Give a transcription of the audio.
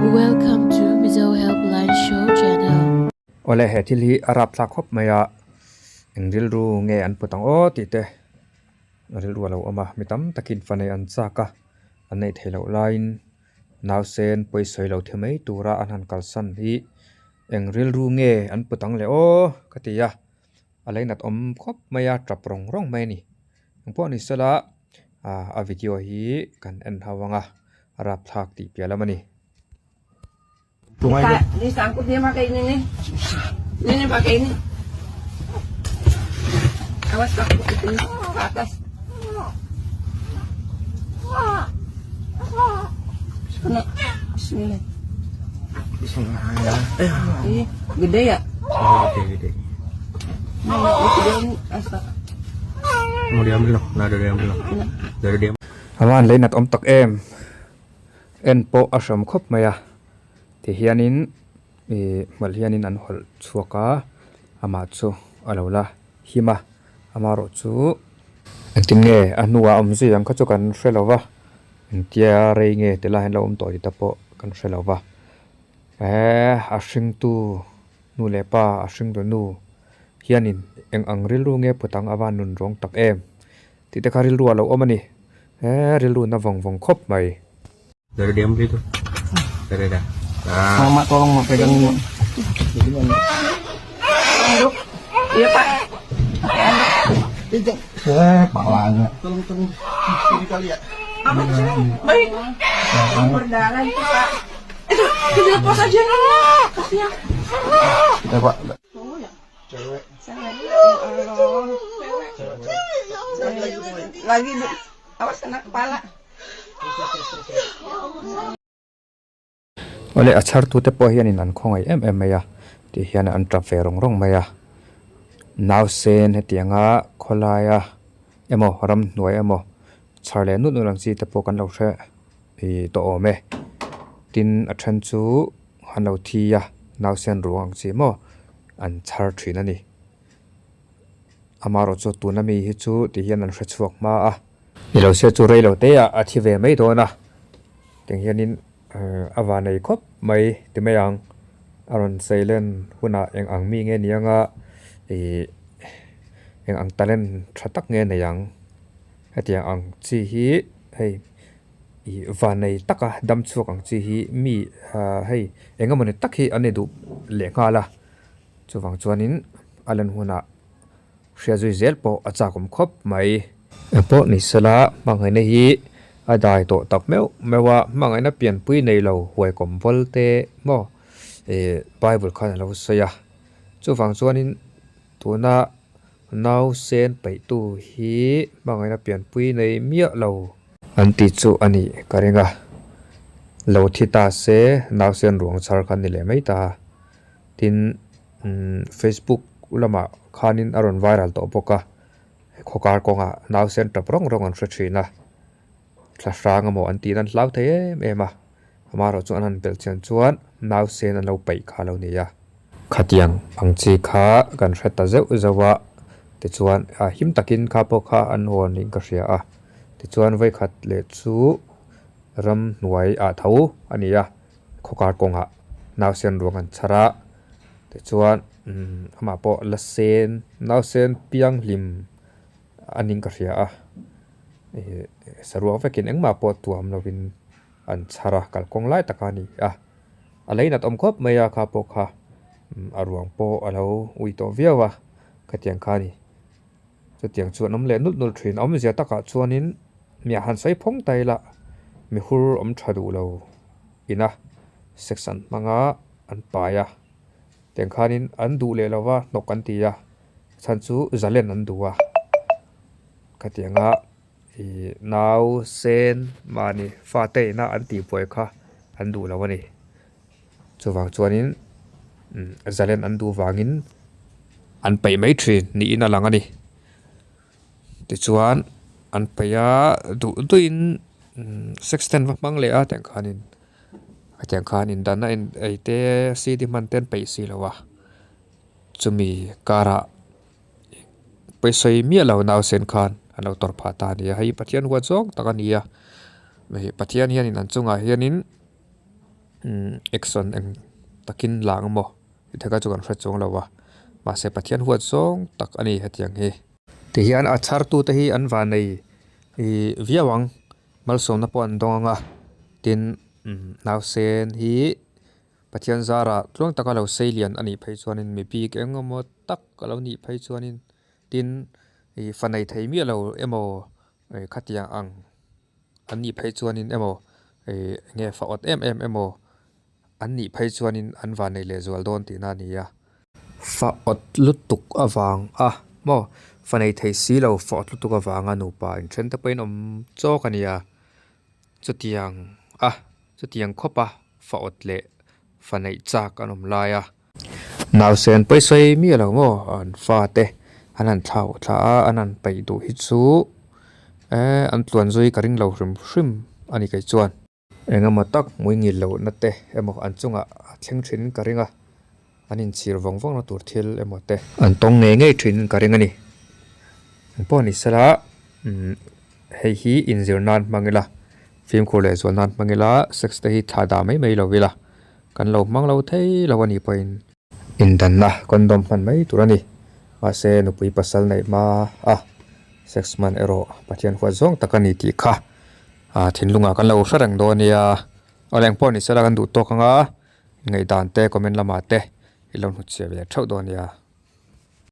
Welcome to Mizo Helpline Show channel. Awle he thil hi a rapthlak khawp mai a, eng rilru nge an put ang aw tih te rilru a lo awm a, mi tam takin fa nei an chak a, an neih theih loh laiin nausen pawisawi lo the mai tura an han kalsan hi eng rilru nge an put ang le aw ka ti a, a leinat awm khawp mai a tap rawng rawng mai a ni. Engpawh ni sela ah a video hi kan en ho ang a, a rapthlak tih piah lam a ni. Aman lei nat awm tak em en pawh a hram khawp mai a ti hianin ih hmalh hianin an hawlh chhuak a amah chu a lo la him a amaherawh chu engtin nge a hnuah awm zui ang kha chu kan hre lo va engtia rei nge ti lai hian lo awm tawh tih te pawh kan hre lo va eee a hringtu nu leh pa a hringtu nu hianin eng ang rilru nge put ang a van nun rawng tak em tih te kha rilru a lo awm a ni eee rilru na vawng vawng khawp mai. Dari diambil itu. Dari dah. Nah. Mama tolong mau pegang ini. Anduk. Iya Pak. Anduk. Eh, palanya. Tolong tolong ini kali ya. Apa tuh sini? Baik. Berdarah itu Pak. Itu itu dilepas aja lah. Kasihan. Ya, Pak. Cowok ya? Cewek. Cewek. Ya Allah. Cewek. Cewek. Lagi Bu. Awas kena kepala. Awle a chhar tute pawh hianin an khawngaih em em mai a tih hian an tap ve rawng rawng mai a nausen hetianga khawlaia emaw ramhnuai emaw chhar leh nut nut ang chi te pawh kan lo hre ih tawh awm e tin a then chu an lo thi a nausen ruang ang chi maw an chhar thin a ni amaherawh chu tuna mi hi chu ti hian an hre chhuak hma a. Ni lo se chu rei lo te ah a thi ve mai dawn a tiang hianin a van nei khawp mai ti mai ang a rawn sawi len hunah eng ang mi nge ni anga ih eng ang talent tha tak nge nei ang hetiang ang chi hi hei ih van nei taka dam chhuak ang chi hi mi ah hei eng emawni tak hi an ni duh leh nghal a chuvang chuanin a lan hunah. Hria zui zel pawh a chak awm khawp mai. Engpawh ni sela hmangaihna hi a dai tawh tak meuh meuh a, hmangaihna pianpui nei lo huaikawm vawl te maw ih Bible khan a lo sawi a. Chuvang chuanin tuna nausen peihtu hi hmangaihna pianpui nei miah lo an ti chu a nih ka ring a. Lo thi ta se nausen ruang chhar kha ni leh mai ta. Tin, Facebook lamah khanin a rawn viral tawh bawk a, khawkar kawngah nausen tap rawng rawng an hre thin a, thla hrang emaw an tih nan hlau thei em em a, amaherawh chu an han belh chian chuan nausen an lo paih kha a lo ni a. Khatiang ang chi kha kan hre ta zeuh zeuh a, tichuan him takin kha pawh kha an hawn niin ka hria a, tichuan vawikhat leh chu ramhnuai ah tho a ni a. Khawkar kawngah nausen ruang an chhar a tichuan umm amah pawh la sen nausen pianghlim a ning ka hria a ih saruak vekin engmah pawh tuam lovin an chhar a kalkawng lai tak a ni a a lei nat awm khawp mai a kha pawh kha a ruang pawh a lo ui tawh viau a khatiang kha a ni chutiang chu an awm leh nulh nulh thin a awmzia takah chuanin miah han sawi phawng ta ila mihur awm tha duh lo. ina sex an hmang a an pai a tiang khanin an duh leh lova hnawk an ti a chhan chu zalen an duh a khatianga ih nau sen mahni fate ina an tih buai kha an duh lo a ni chuvang chuanin zalen an duh vangin an peih mai thin niin a lang a ni. Tichuan an peih a duh duhin sex ten va hmang leh a tiang khanin hetiang khan indanna in ei te cd hman te an peih si lo a chumi karah pawisa miah lo nausen khan an lo tawrh phah ta a ni a hei Pathian huat zawng tak a ni a hei Pathian hianin an chungah hianin. Action eng takin la ang maw tih te kha chu kan hre chuang lo a, mahse Pathian huat zawng tak a ni hetiang hi. Tihian a chhartute hi an vanei ih viau ang, malsawmna pawh an dawng ang a, tin nausen hi Pathian zarah tluang taka lo sei lian a nih phei chuanin mi bik eng emaw tak a lo nih phei chuanin tin ih fa nei thei miah lo emaw khatiang ang an nih phei chuanin emaw ih enge fa awt em em emaw an nih phei chuanin an van nei leh zual dawn tihna a ni a. Fa awt lutuk avang a maw fa nei thei si lo fa awt lutuk avanga nupa inthen te pawhin awm chawk a nia chutiang a chutiang khawp a fa awt leh fa neih chak an awm lai a. Nausen pawisawi miah lo maw an fate an han thlau thla a an han peih duh hi chu eh an tluan zui ka ring lo hrim hrim a ni kei chuan. Engemaw tak hmui ngil lohna te emaw an chungah a thleng thin ka ring a, an inchhir vawng vawng na tur thil emaw te an tawng ngei ngei thin ka ring a ni. Engpawh ni sela umm hei hi inzir nan hmang ila, fimkhur leh zual nan hmang ila sex te hi thla dah mai mai lo ila, kan lo hmang lo thei lo a nih pawhin indanna condom hman mai tur a ni. Mahse nupui pasal neih hma a sex hman erawh Pathian huat zawng tak a ni tih kha thinlungah kan lo hre reng dawn nia. Awle engpawh ni sela kan duh tawk anga ngaihdan te comment lamah te i lo hnutchhiah ve theuh dawn nia.